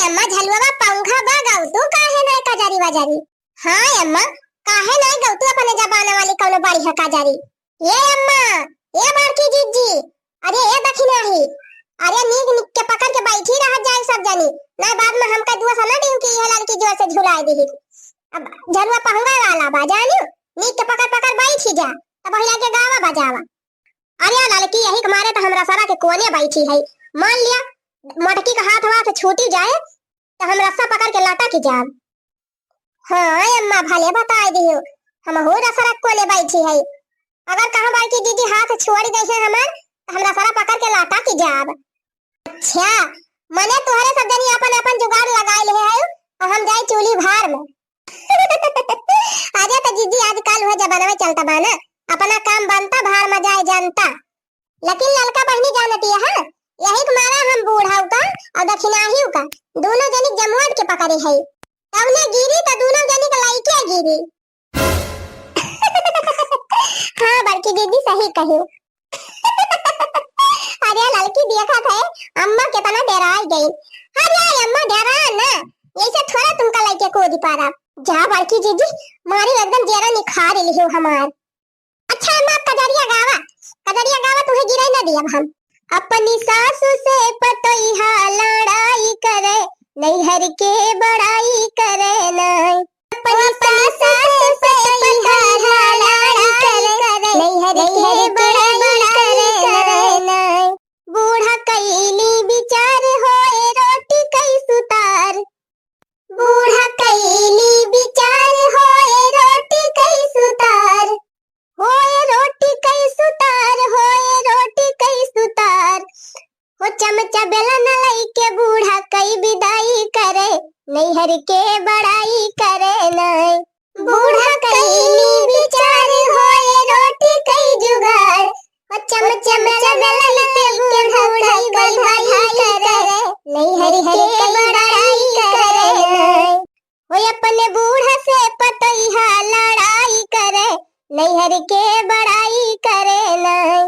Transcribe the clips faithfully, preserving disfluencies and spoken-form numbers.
अम्मा, झलुआ पंखा बा, गवतू काहे नाहीं कजरी वजरी? हाँ अम्मा, काहे नाहीं गवतू अपने जमाना वाली कौनो बढ़िया कजरी? ए अम्मा, ए बड़की जिज्जी, अरे ए दखिनाही, अरे नीक नीक के पकड़ के बैठी रहत जाए सब जनी, नाहीं बाद में हमका दुआ से ना दिहू कि इहे ललकी जोर से झुलाए दिही। अब झलुआ पहुँगा वाला बा जानियो, नीक के पकड़ पकड़ बैठी जा, तब वही लागे गावा बजावा। अरे ललकी, यही के मारे तो हमरा सरा के कोने बैठी है। मान लिया मोटकी का हाथ वाथ छूटी जाए तो हम रस्सा पकड़ के लटक जाब। हाँ अम्मा, भले बताए दियो, हम हो रसरा कोने बैठी है। अगर कहाँ बड़की जिज्जी हाथ छोड़ दे है हमार, तो हम रसरा पकड़ के लटक जाब। अच्छा, मने तोहरे सब जनी अपन अपन जुगाड़ लगाए ले है और हम जाए चूल्ही भार में। अरे तो जिज्जी, आजकल वह जमाना में चलता बा ना, अपना काम बनता, भार में जाए जनता। लेकिन ललका बहिनी जानती है, यही के मारे हम बूढ़ा का और दखिनाही का दोनों जनी जमवट के पकड़े है। तब ने गिरी तो दोनों जनी के लइके गिरी। हाँ बड़की जिज्जी, सही कही। अरे ललकी देखत है, अम्मा कितना डेराई गई। अरे अम्मा डेरा ना, ऐसे थोड़ा तुमका लइके कूद पारा। जा बड़की जिज्जी, मारी एकदम जेरा निखार लिहो हमार। अच्छा अम्मा, अब कजरिया गावा, कजरिया गावा, तुहे गिरे ना दियब हम। अपनी सासू से पतोहिया लड़ाई करे, नैहर के बड़ाई करे ना। अपनी सासू से पतोहिया लड़ाई करे, नैहर के बड़ाई करे ना। बूढ़ा कैली विचार होए रोटी कई सुतार, बूढ़ा कैली विचार होए रोटी कई सुतार, होए रोटी कई सुतार, होए रोटी कई सुतार। हो चमचा बेलन लइके बूढ़ा कई विदाई करे, नैहर के बड़ाई करे नाय। बूढ़ा कैली विचार होए रोटी कई जुगाड़, हो चमचा बेलन लइके बूढ़ा कई विदाई करे, नैहर के बड़ाई करे नाय। हो अपने बूढ़ा से पतोहिया लड़ाई करे, नैहर के बड़ाई करे नाय।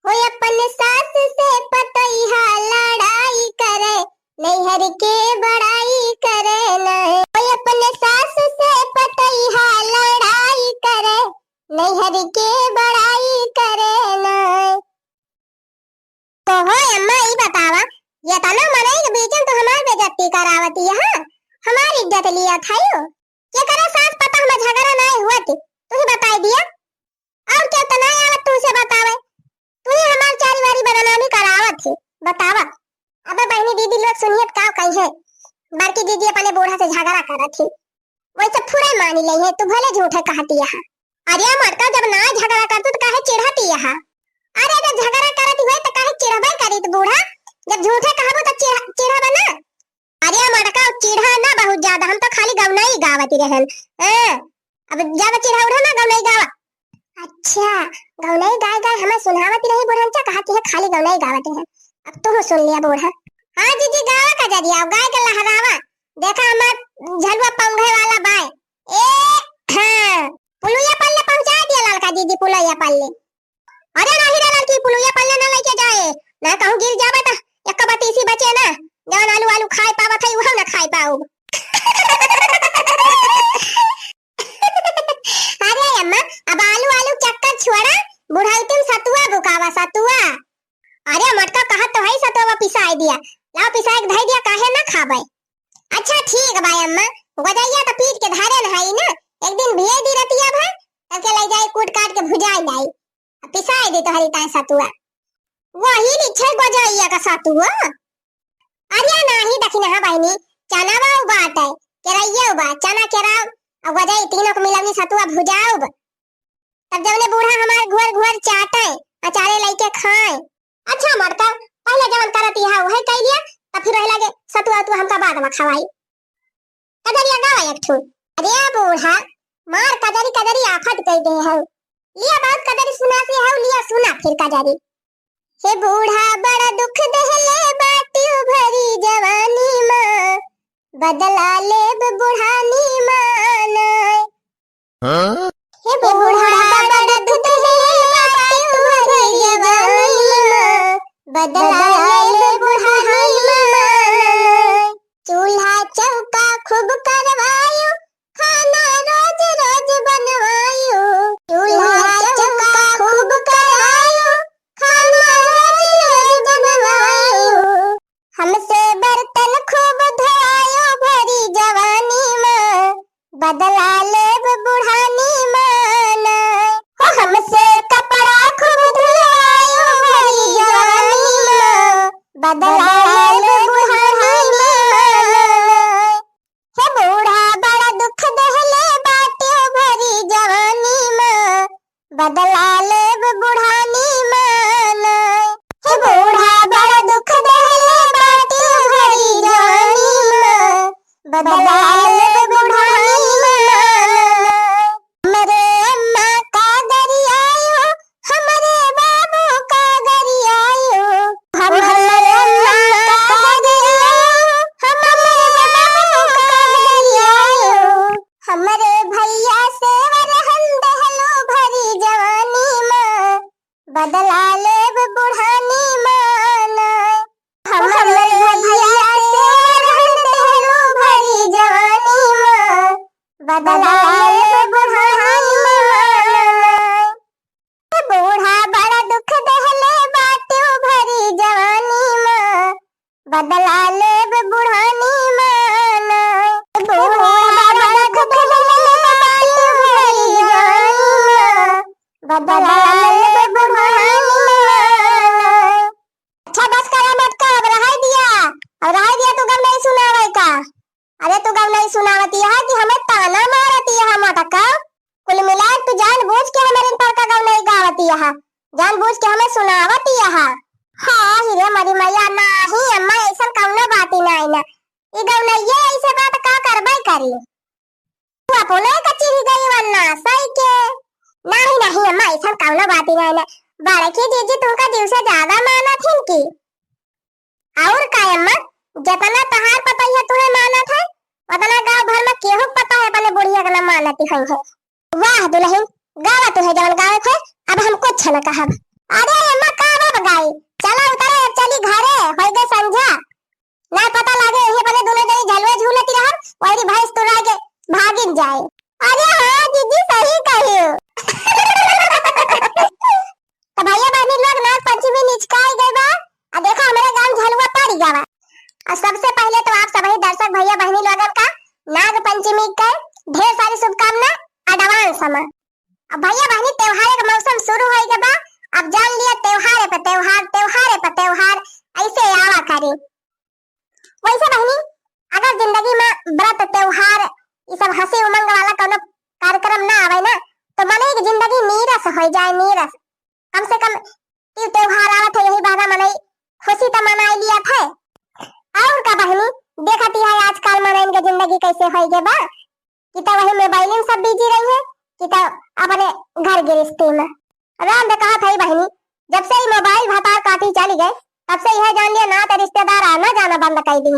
हो अपने सास से पतोहिया लड़ाई करे, नैहर के बड़ाई करे नाय। हो अपने सास से पतोहिया लड़ाई करे, नैहर के बड़ाई करे नाय। कहो अम्मा, ई बतावा, ये तनो मनई के बीच में तो हमार बेइज्जती करावती है, हाँ? हमार इज्जत लिया थायो। केकरा सास पतोह में झगड़ा नाय हुआ थी, तू ही बताई दिया। और क्या तो नाय आवत तू से बतावे? तू ही हमार चारी वारी बदनामी करावत थी, बतावा। अबे बहनी दीदी लोग सुनिए तो का कही है, बड़की दीदी अपने बूढ़ा से झगड़ा करत थी। वैसे थोड़े मानी लई है, तू भले झूठे कहती यहाँ। अरे मटका, जब ना झगड़ा करतू तो काहे चिढ़ती यहाँ? अरे जब झगड़ा करती हुए तो काहे चिढ़बे करी तो बूढ़ा? जब झूठे कहबो तो चिढ़-, चिढ़बे ना। अरे मटका, चिढ़ा ना बहुत ज्यादा, हम तो खाली गौनई गावत रहन। हाँ, अब ज्यादा चिढ़ा उढ़ा ना, गौनई गावा। अच्छा, गौनई गाय गाय हमें सुनावत रही बुढ़नचा, कहती है खाली गौनई गावत है। अब तू सुन लिया बूढ़ा। हाँ जीजी, गावा कजरिया, गाय के लहरावा। देखा हमार झलुआ पौंघे वाला बाय। ए, हाँ, पुलुया पल्ले पहुँचा दिया ललका जीजी, पुलुया पल्ले। अरे नहीं रे लड़की, पुलुया पल्ले ना लेके जाए, ना कहूँ गिर जावे तो एक बतीसी बचे ना, जौन आलू आलू खाए पावत है, उहो ना खाए पाऊब। अरे अम्मा, अब आलू आलू चक्कर छोड़ा, बुढ़ौती में सतुआ बुकावा, सतुआ। अरे मटका, कहत तो है सतुआ पिसाए दिया, लाओ पिसाए के धई दिया, काहे ना खाबे? अच्छा ठीक बा अम्मा, गोजैया तो पीट के धरे न हई ना, एक दिन भिए दी रतिया भर, तब के ले जाए कूट काट के भुजाए जाए, पिसाए दे तोहरी ताए सतुआ। वही लिखे गोजैया का सतुआ। अरे नाही दखिनहा बहिनी, चना बा बाटे, केरैया बा, चना केराव, और गोजई तीनों को मिलवनी सतुआ भुजाउब। तब जवने बूढ़ा हमार घुअर घुअर चाटे, अचारे लइके खाए। अच्छा मटका, पहले जवन करत यहाँ वही कह लिया, तब फिर वही लगे सतुआ उतुआ हमका बाद में खवाई। कजरिया गावा एक ठो। अरे बूढ़ा, मार कजरी कजरी आफत कह दे है। लिया बहुत कजरी सुना से है, लिया सुना फिर कजरी। हे बूढ़ा बड़ा दुख देहले बाटियो भरी जवानी मा, बदला लेब बुढ़ानी मा नाय। हाँ? हे बूढ़ा बड़ा दुख देहले बाटियो भरी जवानी मा, बदला लेब बुढ़ानी मा नाय। चूल्हा बदला लेब बुढ़ानी मा नाय। हे बूढ़ा बड़ा दुख देहले बाटे भरी जवानी मा, बदला लेब बुढ़ानी मा नाय। हे बूढ़ा बड़ा दुख देहले बाटे भरी जवानी मा, बदला लेब बुढ़ानी मा नाय। हमरे अम्मा का गरियायो, हमरे बाबू का गरियायो, हमरे अम्मा का गरियायो, हमरे बाबू का गरियायो। हमरे भैया से वरहन देहलो भरी जवानी मा, बदला लेब बुढ़ानी मा नाय। हमरे भैया से वरहन देहलो भरी जवानी मा, बदला लेब बुढ़ानी मा नाय। बूढ़ा बड़ा दुख देहले बाटे भरी जवानी मा, बदला लेब बुढ़ानी मा नाय। बूढ़ा बड़ा दुख देहले बाटे भरी जवानी मा, बदला लेब बुढ़ानी मा नाय। अच्छा बस करा मटका, अब रहाई दिया, अब रहाई दिया, तू गवनई सुनावे का। अरे तू गवनई सुनावतिया है कि हमें ताना मारतिया है मटका? कुल मिला के तू जानबूझ के हमरे पर का गवनई गावतिया है, जानबूझ के हमें सुनावतिया है। हाँ, हिरे मरी मैया, नाही अम्मा, ऐसन कौनो बात ही नाही ना। ई गवनइये ऐसे बात का करबे करी? तू अपने का चिढ़ गई वरना सही के। नाही, नाही अम्मा, ऐसन कौनो बात ही नाही ना। बड़की जीजी तुमका जीव से ज्यादा मानत हिन की? और का अम्मा, जितना तोहार पतोहिया तुहे मानत है, उतना गाँव भर में केहू के पतोह अपने बुढ़िया के ना मानती होई है। वाह दुलहिन, गावा तुहे जवन गावे थे, अब हम कुछ न कहब। अरे अम्मा, का अब गाई? चला उतरे, अब चली घरे, होई गए संझा। ना पता लागे, यही अपने दोनों जनी झलुआ झूलती रहब, वही भैंस तुरा के भागिन जाए। अरे हाँ जीजी, सही कहियो। तो भैया बहनी लोग, नाग पंचमी निचकाई गई बा। आ देखा, हमरे गांव झलुआ पड़ गवा। और सबसे पहले तो आप सभी दर्शक भैया बहनी लोगन का नाग पंचमी के ढेर सारी शुभकामना advance में। अब भैया बहनी, त्योहार के मौसम शुरू हो गया बा। अब जान लिया, त्योहार पे त्योहार, त्योहार पे त्योहार, ऐसे आवा करे। वैसे बहिनी, अगर जिंदगी में व्रत, त्योहार, ई सब हंसी उमंग वाला कौनो कार्यक्रम ना आवे ना, तो मनई के जिंदगी नीरस हो जाए, नीरस। कम से कम तीज त्योहार आवत है, यही बहाना मनई खुशी तो मनाई लिया थे। और का बहिनी, देखती है आजकल मनई के जिंदगी कैसे हो गए बा। कि त वही मोबाइल में सब बिजी रही है, कि त अपने घर गृहस्थी में। राम दे कहा था बहिनी, जब से ई मोबाइल भतार काटी चली गए, तब से यह जान लिया नात रिश्तेदार आना जाना बंद कर दी।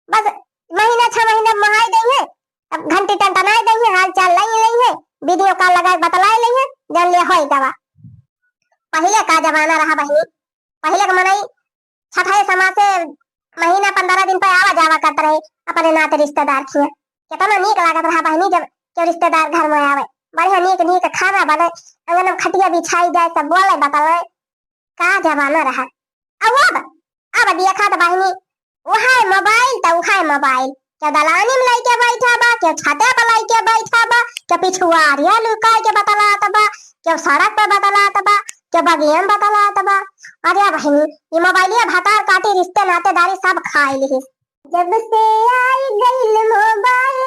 बस महीना छह महीना महाई गई है, अब घंटी टंटनाई गई है, हाल चाल लाई लाई है, वीडियो कॉल लगा के बतलाई लाई है, जान लिया होई गवा। पहले का जमाना रहा बहिनी, पहले के मनई छठे समा से महीना पंद्रह दिन पे आवा जावा करत रहे अपने नाते रिश्तेदार खिया। कितना नीक लागत रहा बहिनी, जब केहू रिश्तेदार घर में आवे, बढ़िया नीक नीक खाना बने, अंगन में खटिया बिछाई जाए, सब बोले बतलाए, का जमाना रहा। अब, अब, अब देखा त बहिनी, उहाय मोबाइल त उहाय मोबाइल, केहू दलानी में लइके बैठा बा, केहू छते पर लइके बैठा बा, केहू पिछुआरिया लुकाई के बतलात बा, केहू सड़क पे बतलात बा, केहू बगिया में बतलात बा। अरे बहिनी, ई मोबाइलिया भतार काटी रिश्ते नातेदारी सब खाई लिहिस। जब से आई गइल मोबाइल